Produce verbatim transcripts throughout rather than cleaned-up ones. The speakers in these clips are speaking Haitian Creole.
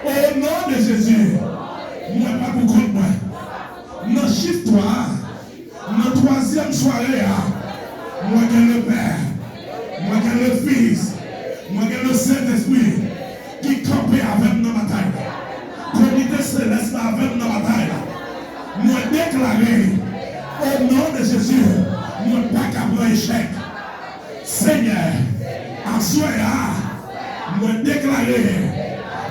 O non de Jezi, mwen pa pou kont mwen. Nan chif twa a, nan twazyèm sware a, mwen gen Lepè, mwen gen Lefis, mwen gen Lesentespri ki kanpe avè m nan batay la. Komite selès la avè m nan batay la. Mwen deklare, o non de Jezi, mwen pa ka pran echèk. Senyè, aswè a, mwen deklare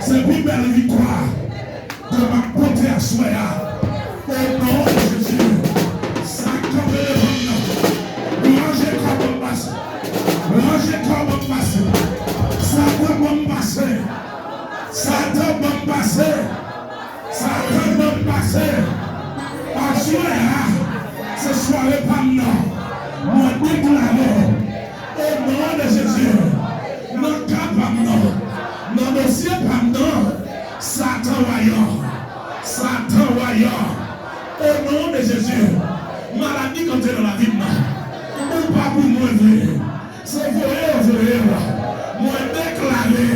se pi bèl viktwa ke m ap pote aswè a. O non de Jezi, sa k kanpe devan m nan, ranje kò ban m pase, ranje kò ban m pase, Satan ban m pase, Satan ban m pase. Satan ban m pase. Aswè a, se sware pa m nan. Mwen deklare, o non de Jezi, nan ka pa m nan, nan dosye pa m nan, Satan wayan, Satan wayan. O non de Jezi, maladi k antre nan lavi m nan, ou pa pou mwen vre. Se voye yo voye m. Mwen deklare,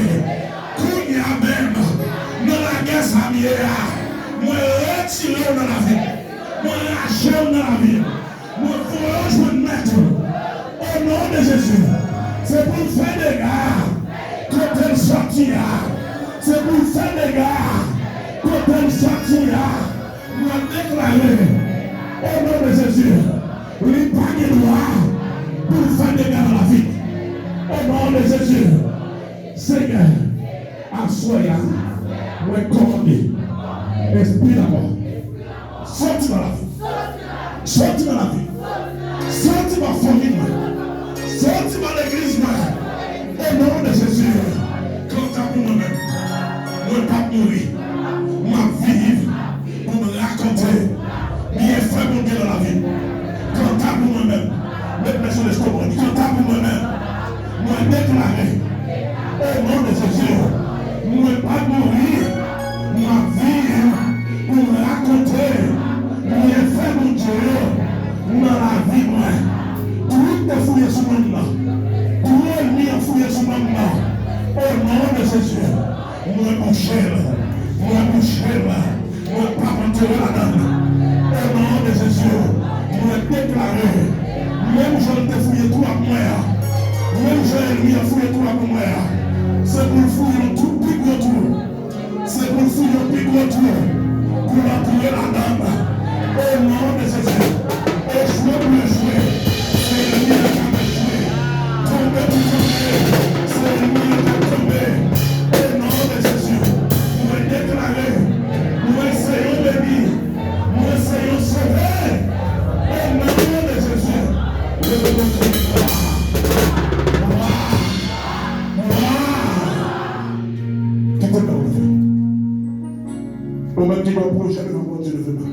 kounye a menm, nan lagè sa m ye a, mwen retire w nan lavi m. Mwen rache w nan lavi m. Mwen voye w jwenn mèt ou. O non de Jezi, se pou l fè dega kote l sòti a. Se pou l fè dega kote l sòti a. Mwen deklare, o non de Jezi, li pa gen dwa pou l fè dega nan lavi m. O non de Jezi, Senyè, aswè a, mwen kòmande espri lanmò, sòti nan lavi m. Sòti nan lavi m. Sòti nan fanmi mwen. Sòti nan legliz mwen. O non de Jezi, kanta pou mwen menm, mwen p ap mouri. M ap viv pou m rakonte byenfè Bondye nan lavi m. Kanta pou mwen menm, met men sou lestomak, kanta pou mwen menm, mwen deklare, o non de Jezi, mwen p ap mouri, m ap viv pou m rakonte byenfè Bondye yo nan lavi mwen. Twou te fouye sou nanm nan. Twou ènmi an fouye sou nanm nan. O non de Jezi, mwen bouche l. Mwen bouche l. Mwen p ap antere ladan l. O non de Jezi, mwen deklare, menm jan l te fouye twou ak mwen an, menm jan ènmi an fouye twou ak mwen an, se pou l fouye yon twou, pi gwo twou. Se pou l fouye yon pi gwo twou, pou l antre ladan l. O non de Jezi, echwe pou echwe, se ènmi an k ap echwe. Tonbe pou tonbe, se ènmi an k ap tonbe. O non de Jezi, mwen deklare, mwen se yon beni, mwen se yon sove. O non de Jezi, leve pou Kris. Kite men w leve. Ou menm ki gen yon pwojè devan Bondye, leve men w.